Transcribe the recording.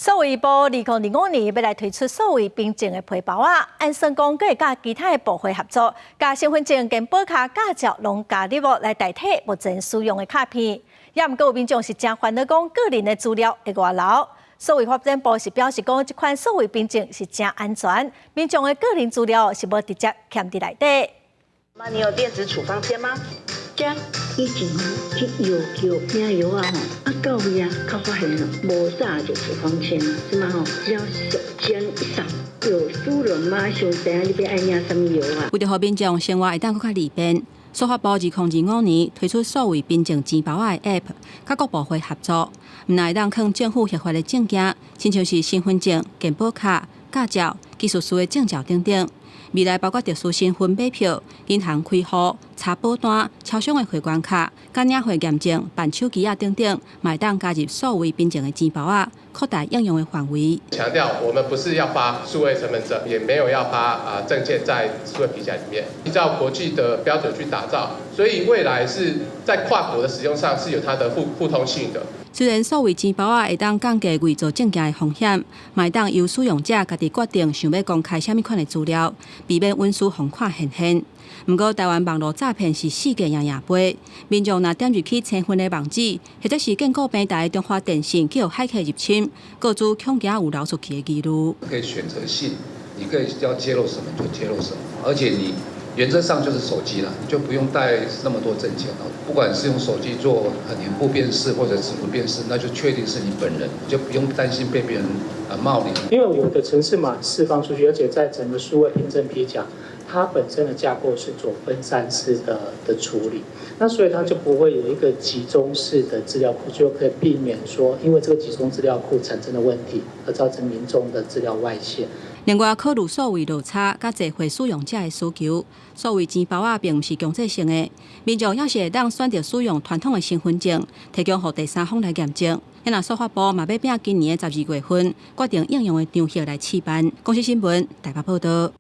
數位部2025年欲來推出數位憑證的皮包仔，按算講閣會佮其他的部會合作，共身份證、健保卡、駕照攏加入來代替目前使用的卡片。也毋過有民眾是誠煩惱，講個人的資料會外流。數位發展部是表示講，這款數位憑證是誠安全，民眾的個人資料是無直接崁佇內底。媽，你有電子處方簽嗎？這以前吼去藥局領藥仔吼，啊到尾啊，較發現無紮著處方簽，這馬吼只要手機一掃，藥師就馬上知影你欲愛領啥物藥仔。為著予民眾生活會當閣較利便，數發部2025年推出數位憑證錢包仔的 App，佮各部會合作，毋但會當囥政府核發的證件，親像是身份證、健保卡、駕照、技術師的證照等等。未來包括特殊身份買票、銀行開戶、查保單、超商的會員卡、佮領匯驗證、辦手機仔等等，嘛會當加入數位憑證的錢包仔，擴大應用的範圍。強調我們不是要發數位身份證，也沒有要發啊證件在數位皮夾裡面，依照國際的標準去打造，所以未來是在跨國的使用上是有它的互通性的。雖然數位錢包仔會當降低偽造證件的風險，嘛會當由使用者家己決定想欲公開啥物款的資料，避免隱私予看現現。毋過台灣網路詐騙是世界贏贏杯，民眾若點入去生份的網址，或者是建構平台中華電信去予駭客入侵，個資恐驚有流出去的疑慮。可以選擇性，你可以要揭露什麼就揭露什麼，而且你原則上就是手機啦，你就不用帶那麼多證件了。不管是用手機做臉部辨識或者指紋辨識，那就確定是你本人，就不用擔心被別人冒領。因為有的程式碼釋放出去，而且在整個數位憑證皮夾，它本身的架構是做分散式的處理，那所以它就不會有一個集中式的資料庫，就可以避免說因為這個集中資料庫產生的問題而造成民眾的資料外洩。另外，考慮數位落差佮濟會使用者的需求，數位錢包仔並毋是強制性的，民眾猶是會當選擇使用傳統的身份證，提供予第三方來驗證。若數發部嘛欲拼今年的12月份，決定應用的場域來試辦。公視新聞台北報導。